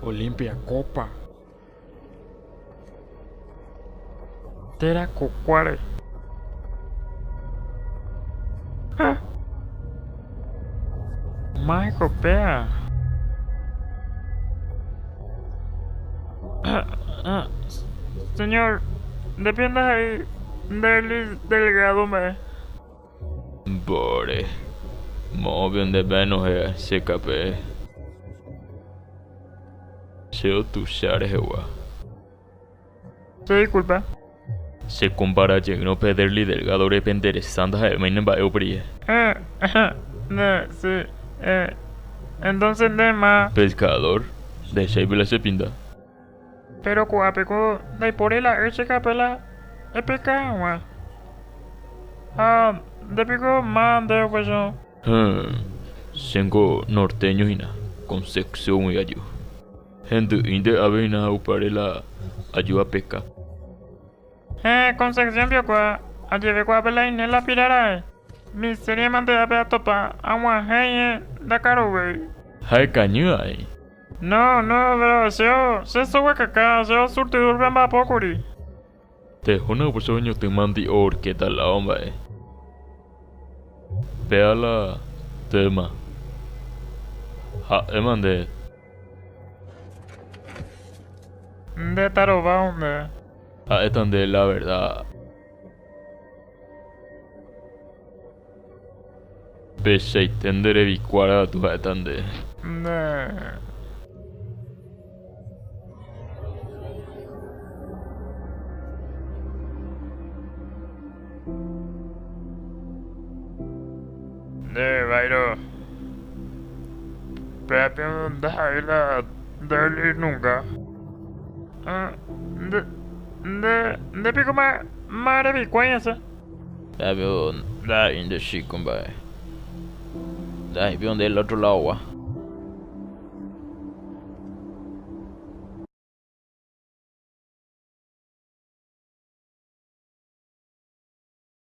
Olimpia Copa. Térã kokuáre. Ha! Máiko péa? Señor, nde ndaha'éi Derlis Delgado mba'e. Mbore, moõpio nde penohẽ che kape. Che otucha rehegua. Che disculpa. Che compara jeýrõ pe Derli Delgado-re pende resa ndaha'émai ne mba'e uperie. Eh, eh, si, eh, entonces nde ma. Pescador, ndahecháipe la che pinta. Pero ko'ápe ko ndaipóri la y che capela epeka hag̃ua. Ha nde piko ma nde upéicharõ. Hẽe, chéngo norteño hína, Concepción-gui aju. Hendy'ínte ave hína upévare la aju apeka. Hẽe, Concepción pio kua, ajeve kuaápe la ine la pira ra'e. Miseria mante ápe atopa, ag̃uahẽ ĩe ndakaruvéi. Ha ekañy ae. No, no, pero che o, che soguekaka, che o surtidor-pe amba'apo kuri. Tehóna upe che oñotỹ mandi'o horqueta lado mba'e. Péa la tema. Ha'éma nde. Nde tarova nde. Ha'éta nde la verdad. Peichaite nde revikuára katu ha'éta nde. Nde. Nde, Vairo. Péape ndaha'éi la Derli nunca. Nde, nde, nde piko ma, ma revikuái asẽ. Péape ndaha'éi nde chíko mba'e. Ndaha'éi piko nde el otro lado gua.